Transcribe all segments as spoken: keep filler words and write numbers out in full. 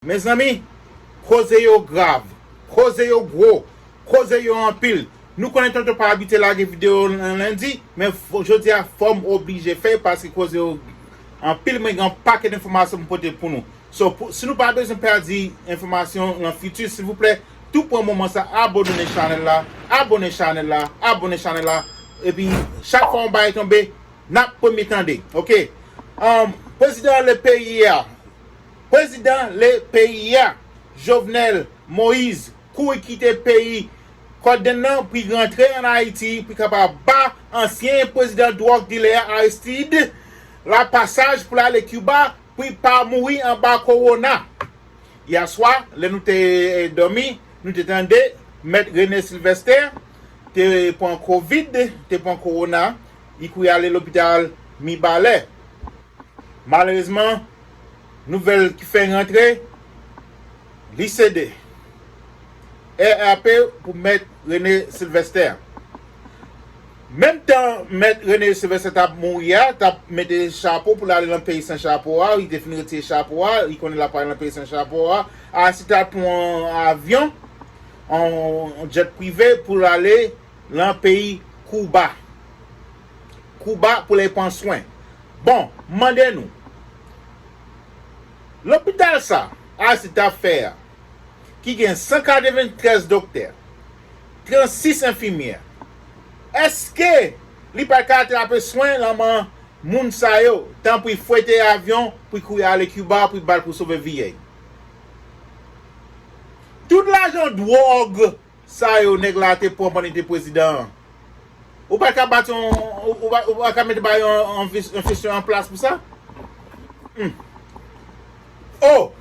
Mezanmi, koze yo grav, koze yo gwo, koze yo anpil. Nou konnen Tonton pa abitye lage videyo nan lendi, men fò, jodi a fò m oblije fè l paske koze yo anpil, mwen gen yon pakèt enfòmasyon pou pote pou nou. So, pou, si nou pa bezwen pèdi enfòmasyon nan fiti, silvouplè, tou pran moman sa, abòne chanèl la, abòne chanèl la, abòne chanèl la. Epi, chak fwa yon bagay tonbe, n ap premye tande, oke? Um, prezidan le peyi a, prezidan le peyi a, Jovenel Moïse, kouri kite peyi Kòdenn nan pou l rantre ann Ayiti pou l kapab ba ansyen prezidan dwòg dilè a Aristide lapasaj pou l ale Kiba pou l pa mouri anba kowona. Yèswa, lè nou te, eh, dòmi, nou te tande Mèt René Sylvester te pran kovid, te pran kowona, li kouri ale lopital Mibalè. Malerezman, nouvèl ki fè rantre, li sede. R I P pou Mèt René Sylvester. Menm tan Mèt René Sylvester t ap mouri a, t ap mete chapo pou l ale nan peyi san chapo a, li te fin retire chapo a, li konnen l ap pale nan peyi san chapo a. Aristide t ap pran yon avyon, yon, yon jet prive pou l ale nan peyi Kiba. Kiba pou l al pran swen. Bon, m mande nou, lopital sa, Aristide t ap fè a, ki gen san katreventrèz doktè, trannsis enfimyè, èske li pa ka atrape swen nan men moun sa yo, tanpri fwete avyon pou l kouri ale Kiba pou l bat pou sove vi a? Tout lajan dwòg sa yo nèg la te pran pandan li te prezidan an. Ou pa ka bat yon, ou, ou pa, ou pa ka mete ba yon, yon fis-, yon fisyon an plas pou sa? Hmm. Oh!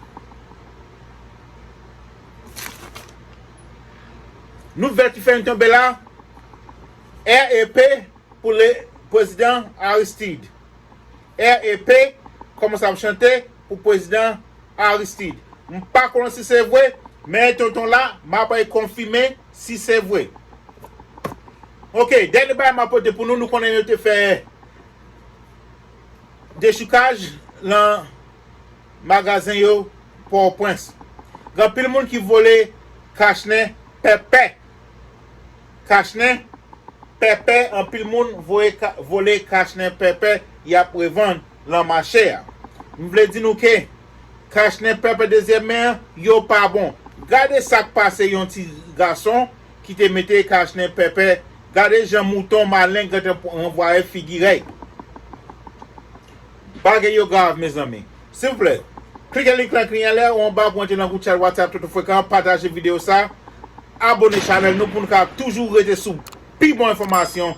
Nouvèl ki fè n tonbe la, R I P pou le prezidan Aristide. R I P kòmanse ap chante pou prezidan Aristide. M pa konnen si se vre, men tonton la, m ap al konfime si se vre. Oke, dènye bagay m ap pote pou nou, nou konnen yo te fè dechoukaj nan magazen yo Pòtoprens. Gen anpil moun ki vole kachnen pèpè. Kachnen pèpè, anpil moun voye ka-, vole kachnen pèpè, y ap revann lan mache a. M vle di nou ke kachnen pèpè dezyèm men an, yo pa bon. Gade sa k pase yon ti gason ki te mete kachnen pèpè. Gade jan mouton malen gentan ranvwaye figi rèy. Bagay yo grav, mezanmi. Silvouplè, klike link lan ki anlè ou anba pou antre nan gwoup chat WhatsApp Tonton Frekan, pataje videyo sa, abòne chanèl nou pou nou ka toujou rete sou pi bon enfòmasyon.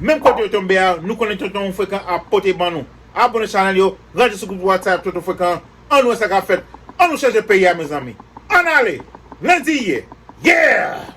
Menm kote yo tonbe a, nou konnen Tonton Frekan ap pote ban nou. Abòne chanèl yo, rantre sou gwoup WhatsApp Tonton Frekan, ann wè sa k ap fèt, ann nou chanje peyi a, mezanmi. Ann ale! Lendi ye! Yeah!